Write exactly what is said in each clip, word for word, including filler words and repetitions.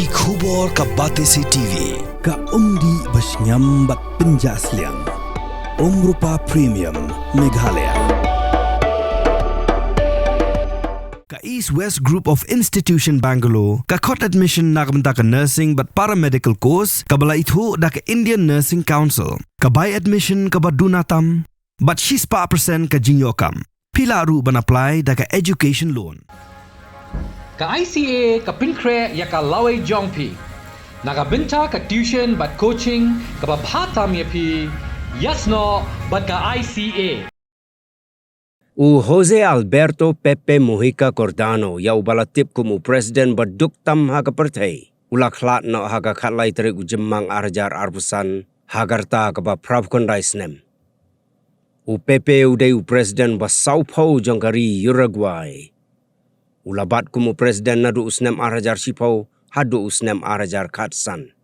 Ki khubor ka Batesi T V, ka umdih ba shngiam bad pynjah sliang. Umrupa Premium, Meghalaya. Ka East West Group of Institution Bangalore, ka khot admission na ka bynta ka nursing bad paramedical course, kaba la ithuh da ka Indian Nursing Council, ka bai admission kaba duna tam, bad shispah percent ka jingïoh kam. Phi lah ruh ban apply da ka education loan. Ka I C A ka pynkhreh ïa ka lawei jong phi na ka bynta ka tuition bad coaching kaba bha tam ïa phi, ïasnoh bad ka I C A. U Jose Alberto Pepe Mujica Cordano, ïa uba la tip kum u president ba duk tam ha ka pyrthei, u la khlad noh ha ka khatlai tarik u Jymmang ar hajar arphew san ha ka rta kaba phraphew khyndai snem. U Pepe u dei u president ba sawphew jong ka ri Uruguay. U la bat kum u president naduh u snem ar hajar shiphew haduh u snem ar hajar khatsan.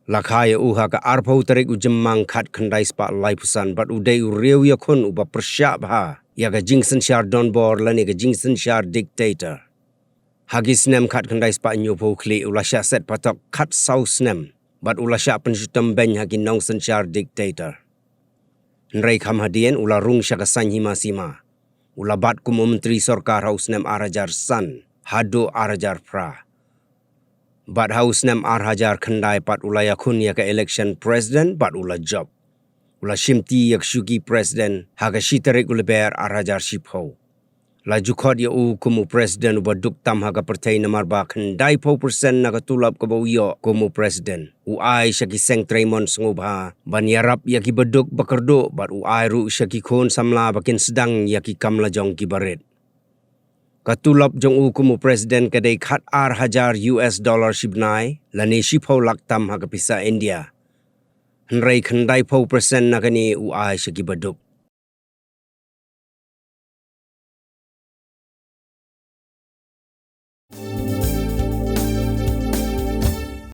La kha ïa u ha ka arphew tarik u Jymmang khatkhyndai spah laiphew san bad u dei u riew ïakhun uba pyrshah bha ïa ka jingsynshar donbor lane ka jingsynshar dictator. Ha ki snem khatkhyndai spah hynñiewphew khlieh u la shah set patok khatsaw snem bad u la shah pynshitom beiñ ha ki nongsynshar dictator. Hynrei kham hadien u la rung sha ka saiñ hima sima. U la bat kum u myntri sorkar ha u snem ar hajar san haduh ar hajar phra. Bad ha u snem ar hajar khyndai pat u la ïakhun ïa ka election president bad u la jop. U la shimti ïa ka shuki president ha ka shi tarik u Lber ar hajar shiphew. La ju khot ïa u kum u president uba duk tam ha ka pyrthei namar ba khyndaiphew percent na ka tulop kaba u ïoh kum u president u ai sha ki seng trei mon sngewbha ban ïarap ïa ki baduk ba kyrduh bad u ai ruh sha ki khun samla ba kin sdang ïa ki kam lajong kiba rit. Ka tulop jong u kum u president ka dei khat ar hajar U S dollar shi bnai lane shiphew lak tam ha ka pisa India. Hynrei khyndaiphew percent na kane u ai sha ki baduk.